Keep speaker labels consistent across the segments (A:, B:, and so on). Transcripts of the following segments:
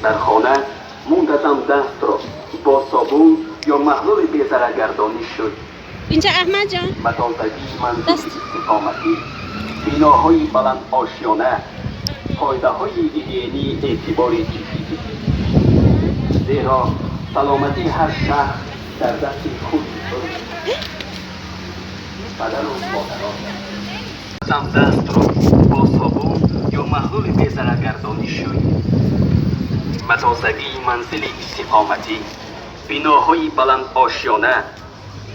A: Дар хона мунтазам дастро бо собун ё маҳлули безараргардонӣ шӯй.
B: Инҷа Аҳмад ҷон.
A: Ба тозагии манзили истиқоматӣ, биноҳои баландошёна, қоидаҳои гигиении эътибори ҷиддӣ диҳед. Зеро саломатии ҳар шахс дар дасти худи ӯст. Падару модарон дастро бо собун ё маҳлули безараргардонӣ шӯй. Ба тозагии манзили истиқоматӣ, биноҳои баландошёна,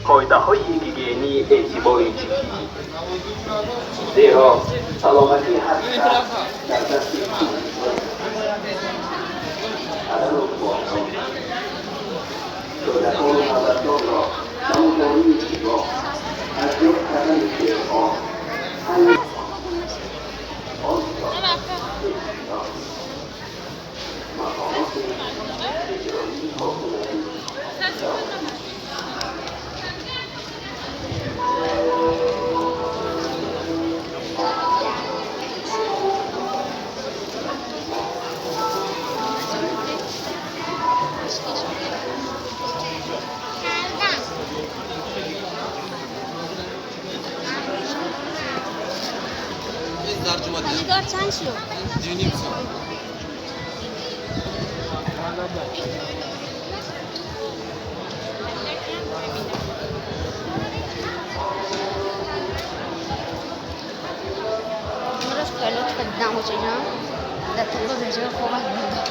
A: қоидаҳои гигиении эътибори ҷиддӣ диҳед. Зеро саломатии ҳар шахс дар дасти худи ӯст. Падару модарон кӯдакону наврасонро ба мудории зебо, аз ёд кардани шеърҳо, мақомоти иҷроии ҳокимияти давлатӣ.
B: Помидор чанд шуд?
C: Имрӯз пайлот хадидам, очаҷон. Дар турба беҷои хобат бурда.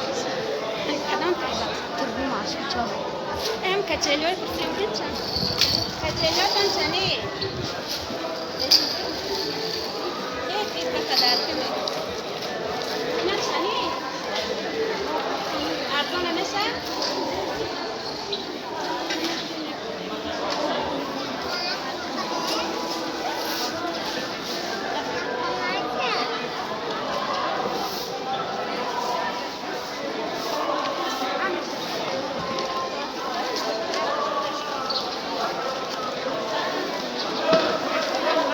B: Кадом турба?
C: Турби машқчо.
B: Эм качелёй пурсем ки чанд? Качелётон чани? Э, тита қадар кунед. Ина чани? Арзон намеша?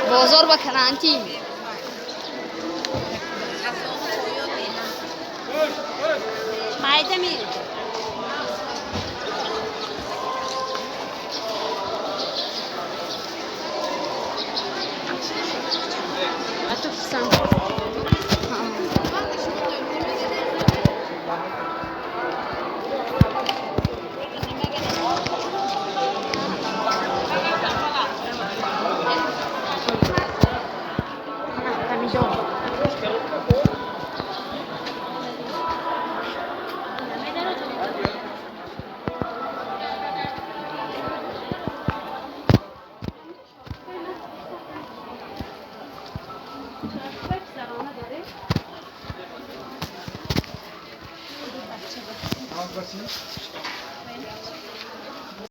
C: Бозор ба карантин.
B: Майда ми?
C: А то сам. Помидор.